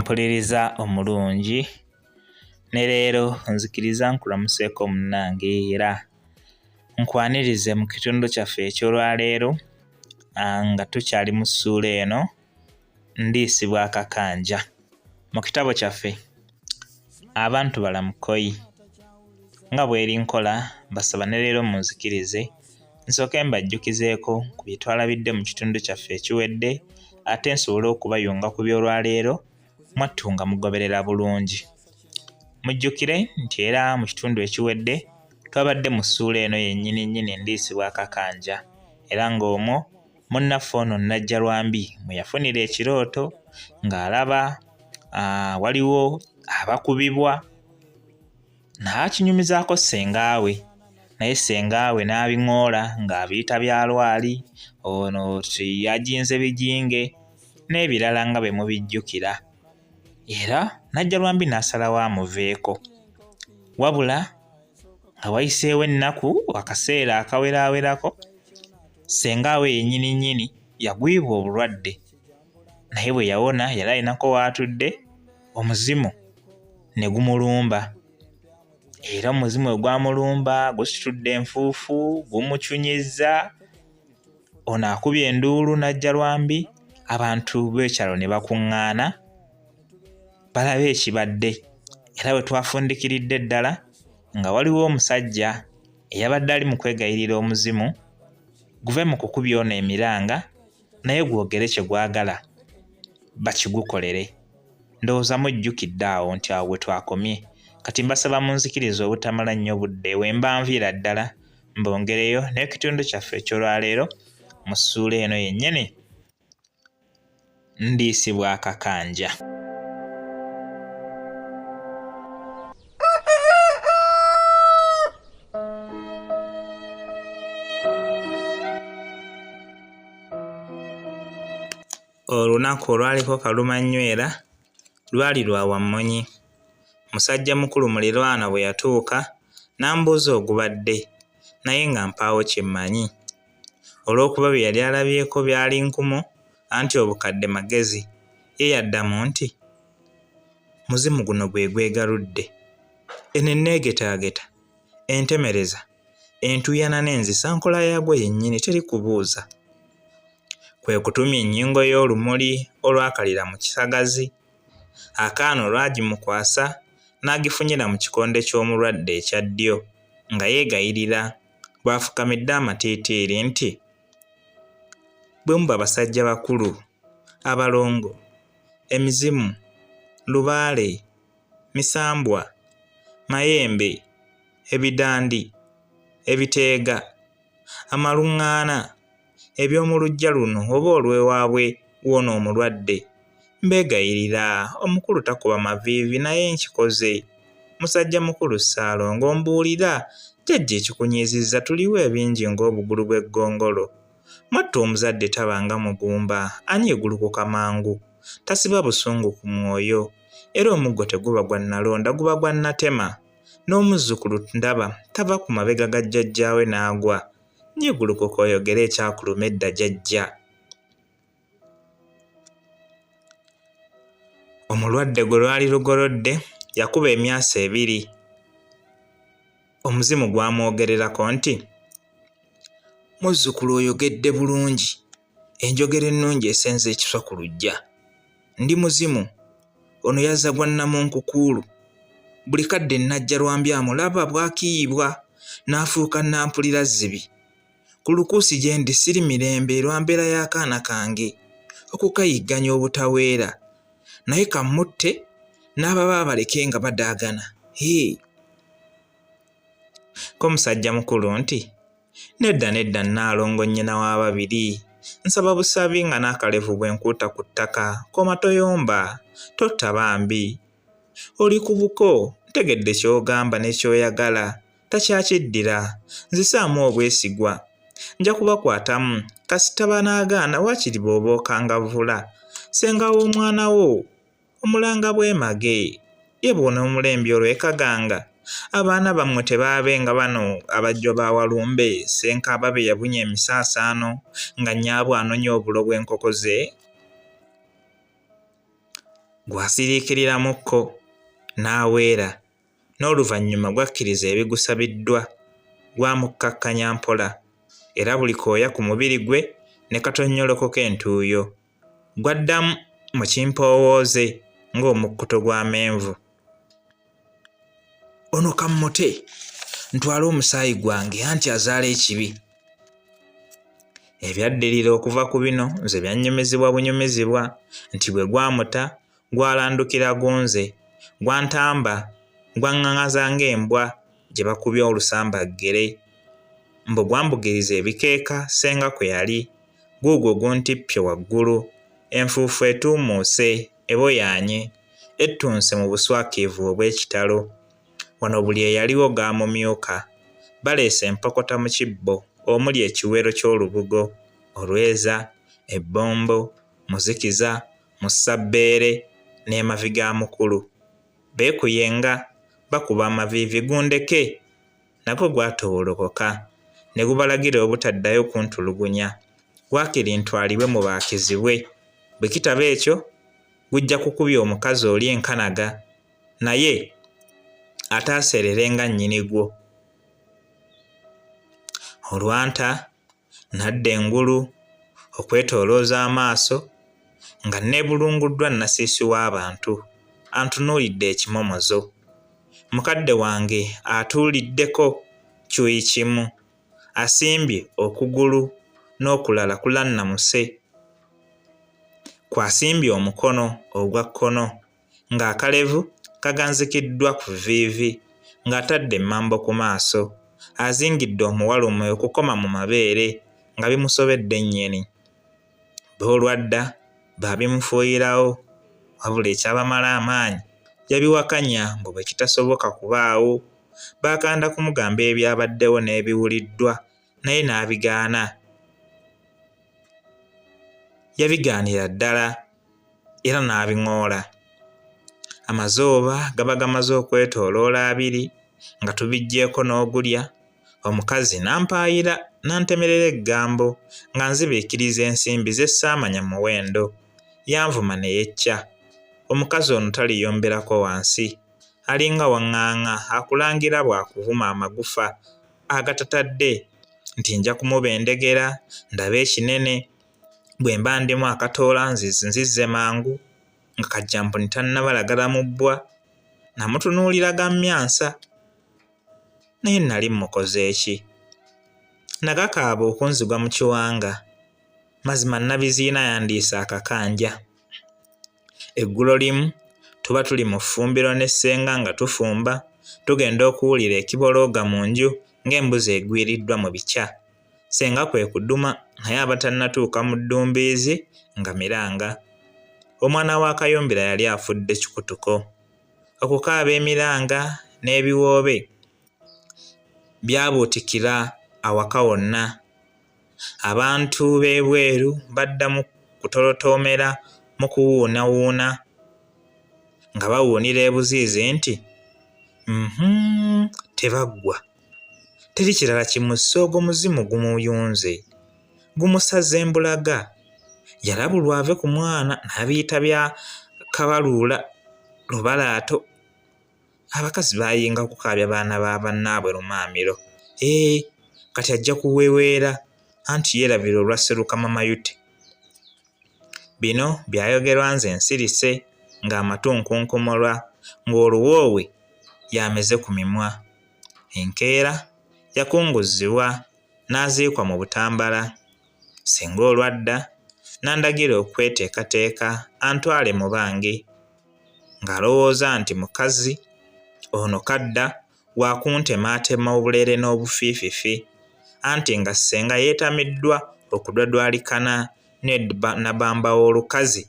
Ampuliriza omulungi, ne leero nzikiriza nkulamuseeko munnange era nkwanirize mu kitundu kyaffe eky'olwaleero nga tukyali mu ssuula eno Ndiisibwa Akakanja mu kitabo kyaffe Abantu Balamu Kkoyi. Nga bw'eri nkola, mbasaba ne leero munzikirize nsooke mbajjukizeeko ku bye twalabidde mu kitundu kyaffe ekiwedde ate nsobole okubayunga ku by'olwaleero mwattu nga mugoberera bulungi. Mujjukire nti era mu kitundu ekiwedde twabadde mu ssuula eno yennyini nnyini Ndiisibwa Akakanja era ng'omwo munnaffe ono Nnajjalwambi mwe yafunira ekirooto ng'alaba waliwo abakubibwa n'akinyumizaako ssengaawe naye ssengaawe n'abiŋoola ng'abiyita bya lwali ono yajinze bijinge n'ebirala nga bwe mubijjukira era Najjalwambi n'asalawo amuveeko wabula nga wayiseewo ennaku akaseera akaweraawerako ssengaawe yennyini nnyini yagwibwa obulwadde naye bwe yawona yali alinako w'atudde omuzimu ne gumulumba era omuzimu bwe gwamulumba gusitudde enfuufu gumucunyizza ono akubye enduulu Najjalwambi abantu b'ekyalo ne bakuŋŋaana balabe ekibadde era we twafundikiridde ddala nga waliwo omusajja eyabadde ali mu kwegayirira omuzimu guve mu kukubya ono emiranga naye gwogere kye gwagala bakigukolere. Ndowooza mujjukidde awo nti awo we twakomye. Kati mbasaba munzikirize obutamala nnyo budde we mba nviira ddala mbongereyo n'ekitundu kyaffe eky'olwaleero mu ssuula eno yennyini Ndiisibwa Akakanja. Olunaku olwaliko kalumanywera lwali lwa Wammunyi. Musajja mukulu mulirwana bwe yatuuka n'ambuuza ogubadde naye nga mpaawo kye mmanyi. Olw'okuba bye yali alabyeko byali nkumu anti obukadde magezi, ye yaddamu nti, Muzimu guno gwe gwegaludde. Eno enneegetaageta, entemereza, entuuyana n'enzisa nkola yaagwo yennyini teri kubuuza. Kwe kutumya ennyingo y'olumuli olwakalira mu kisagazi, akaana olwagimukwasa n'agifunyira mu kikonde ky'omulwadde ekya ddyo nga yeegayirira bw'afukamidde amatiitiiri nti, Bwe muba basajja bakulu, abalongo, emizimu, lubaale, misambwa, mayembe, ebidandi, ebiteega, amalung'ana, eby'omu luggya luno oba olw'ewaabwe w'ono omulwadde, mbeegayirira, omukulu takuba maviivi naye nkikoze. Musajja mukulu Ssaalongo mbuulira jjajja ekikunyiizizza tuliwo ebingi ng'obugulu bw'eggongolo. Mwattu omuzadde taba nga mugumba, anyiigulukuka mangu, tasiba busungu ku mwoyo era omuggo teguba gwa Nalonda guba gwa Natema. N'omuzzukulu ndaba tava ku mabega ga jjajjaawe n'agwa. Nyiigulukuka oyogere ekyakuluma edda jajja. Omulwadde gwe lwali lugolodde yakuba emyasa ebiri. Omuzimu gwamwogererako nti, Muzzukulu oyogedde bulungi, enjogera ennungi esenza ekiswa ku luggya. Ndi muzimu, ono yazza gwa nnamunkukuulu. Buli kadde Nnajjalwambi amulaba bw'akiiyibwa n'afuuka nnampulirazzibi. Ku lukuusi gye ndi siri mirembe lwa mbeera y'akaana kange okukayigganya obutaweera naye kammutte n'ababa abaleke nga badaagana. Hee! Ko musajja mukulu nti, Nedda nedda Nnaalongo nnyina w'ababiri, nsaba busabi nga n'akalevu bwe nkuuta ku ttaka, koma toyomba, totta bambi. Oli ku buko, ntegedde ky'ogamba ne ky'oyagala, takyakiddira. Nzisaamu obwesigwa. Nja kubakwatamu, kasita banaagaana waakiri b'oba okangavvula. Ssenga w'omwana wo omulanga bwemage. Ye bw'onoomulembya olw'e Kaganga, abaana bammwe tebaabe nga bano abajjwa ba Walumbe, Ssenkaaba be yabunya emisaasaano nga nnyaabwe anonya obulo bw'enkoko ze? Gwasiriikiriramukko n'aweera n'oluvannyuma gwakkiriza ebigusabiddwa. Gwamukkakkanya mpola era buli kooya ku mubiri gwe ne katonnyolokoka entuuyo. Gwaddamu mu kimpoowooze ng'omukkuto gw'amenvu. Ono kammute ntwale omusaayi gwange anti azaala ekibi. Ebyaddirira okuva ku bino nze byannyumizibwa bunyumizibwa nti bwe gwamuta gwalandukira ku nze, gwantamba, gwaŋŋaŋaza ng'embwa gye bakubye olusambaggere. Mbu gwambugiriza ebikeeka ssenga kwe yali, guugwo guntippye waggulu, enfuufu etuumuuse, eboyaanye, ettunse mu buswakiivu obw'ekitalo. Wano buli eyaliwo gaamumyuka. Baleese empokota mu kibbo omuli ekiwero ky'olubugo, olweza, ebbombo, muzikiza, mussabbeere n'emavi ga mukulu. Beekuyenga, bakuba amaviivi gundeke! Nagwo gwatoowolokoka ne gubalagira obutaddayo kuntulugunya, waakiri ntwalibwe mubaakizibwe, bwe kitaba ekyo gujja kukubya omukazi oli enkanaga naye ataaseerere nga nnyini gwo. Olwanta nadda engulu okwetoolooza amaaso nga nneebulunguddwa nnasiisi w'abantu antunuulidde ekimomozo. Mukadde wange atuuliddeko kyuyi kimu, asimbye okugulu n'okulala kulannamuse kw'asimbye omukono ogwa kkono ng'akalevu kaganzikiddwa ku vviivi ng'atadde emmambo ku maaso, azingidde omuwalume okukoma mu mabeere nga bimusobedde nnyini. Bba olwadda baabimufuuyirawo wabula ekyabamala amaanyi yabiwakanya mbu bwe kitasoboka kubaawo. Baakanda kumugamba ebyabaddewo n'ebiwuliddwa naye n'abigaana. Yabigaanira ddala era n'abiŋoola. Amazooba gaba gamaze okwetooloola abiri nga tubiggyeeko n'ogulya, omukazi n'ampaayira n'antemerera eggambo nga nzibiikiriza ensimbi ze ssaamanya muwendo. Yanvuma ne yecca. Omukazi ono taliyomberako wansi. Alinga waŋŋaanga akulangira bw'akuvuma amagufa agatatadde nti nja kumubendegera ndabe ekinene bwe mba ndimu akatoola nzizze mangu nga kajjampuni tannabalagala mu bbwa. Namutunuulira ga mmyansa naye nnali mmukoze ki? Nagakaaba okunzigwa mu kiwanga. Mazima Nabiziina yandiisa akakanja. Eggulo limu tuba tuli mu ffumbiro ne ssenga nga tufumba, tugenda okuwulira ekibolooga mu nju ng'embuzi egwiriddwa mu bikya. Ssenga kwe kuduma naye abatannatuuka mu ddumbiizi nga miranga. Omwana wa Kayumbira yali afudde kikutuko. Okukaaba emiranga n'ebiwoobe byabuutikira awaka wonna. Abantu b'ebweru baddamu kutolotoomera mu kuwuunawuuna nga bawuunira ebuziizi nti, Uhmm, tebaggwa. Teri kirala kimusse ogwo muzimu gumuyunze. Gumusaze mbulaga. Yalabulwa ave ku mwana n'abiyita bya kabaluula lubalaato. Abakazi bayinga kukaabya baana ba bannaabwe lumaamiro. Eeh, kati ajja kuweweera anti yeerabira olwa Sserukama Mayute. Bino byayogerwa nze nsirise ng'amatu nkunkumulwa ng'oluwoowe y'ameze ku mimwa. Enkeera yakunguzzibwa n'aziikwa mu Butambala. Ssenga olwadda n'andagira okweteekateeka antwale mu bange ng'alowooza nti mukazi ono kadda wa kuntemaatema obulere n'obufiififi anti nga ssenga yeetamiddwa okudwadwalikana ne Nabamba w'olukazi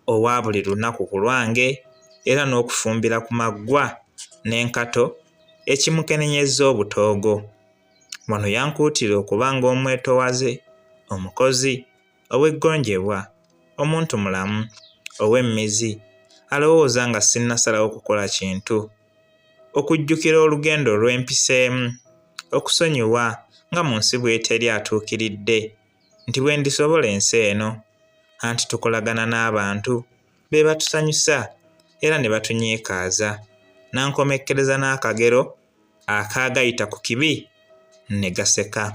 owa buli lunaku ku lwange era n'okufumbira ku maggwa n'enkato ekimukenenyezza obutoogo. Wano yankuutira okuba ng'omwetowaze, omukozi, ow'eggonjebwa, omuntumulamu, ow'emmizi, alowooza nga sinnasalawo kukola kintu, okujjukira olugendo lwe mpiseemu, okusonyiwa nga mu nsi bw'eteri atuukiridde, nti bwe ndisobola ensi eno, anti tukolagana n'abantu, be batusanyusa era ne batunyiikaaza. N'ankomekkereza n'akagero akaagayita ku kibi ne gaseka.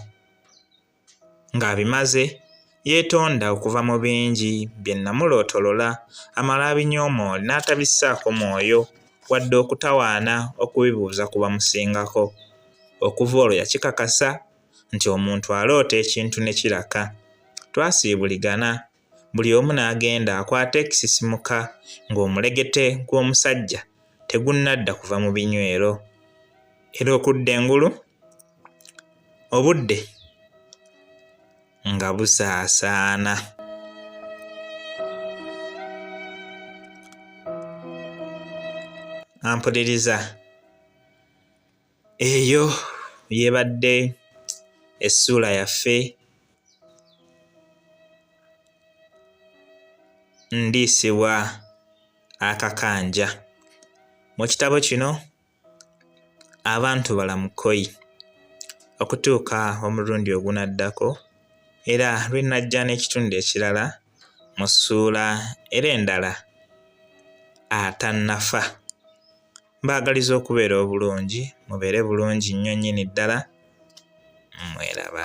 Ng'abimaze, yeetonda okuva mu bingi bye nnamulootolola amale abinyoomoole n'atabissaako mwoyo wadde okutawaana okubibuuza ku bamusingako. Okuva olwo yakikakasa nti omuntu aloota ekintu ne kiraka. Twasiibuligana, buli omu n'agenda akwate ekisisimuka ng'omulegete gw'omusajja tegunnadda kuva mu binywero. Era okudda engulu, obudde nga busaasaana. Ampuliriza. Eyo y'ebadde essuula yaffe Ndiisibwa Akakanja. Mu kitabo kino Abantu Balamu Kkoyi. Okutuuka omulundi ogunaddako era lwe nnajja n'ekitundu ekirala mu ssuula era endala Atannafa. Mbaagaliza okubeera obulungi, mubeere bulungi nnyo nnyini ddala, mweraba.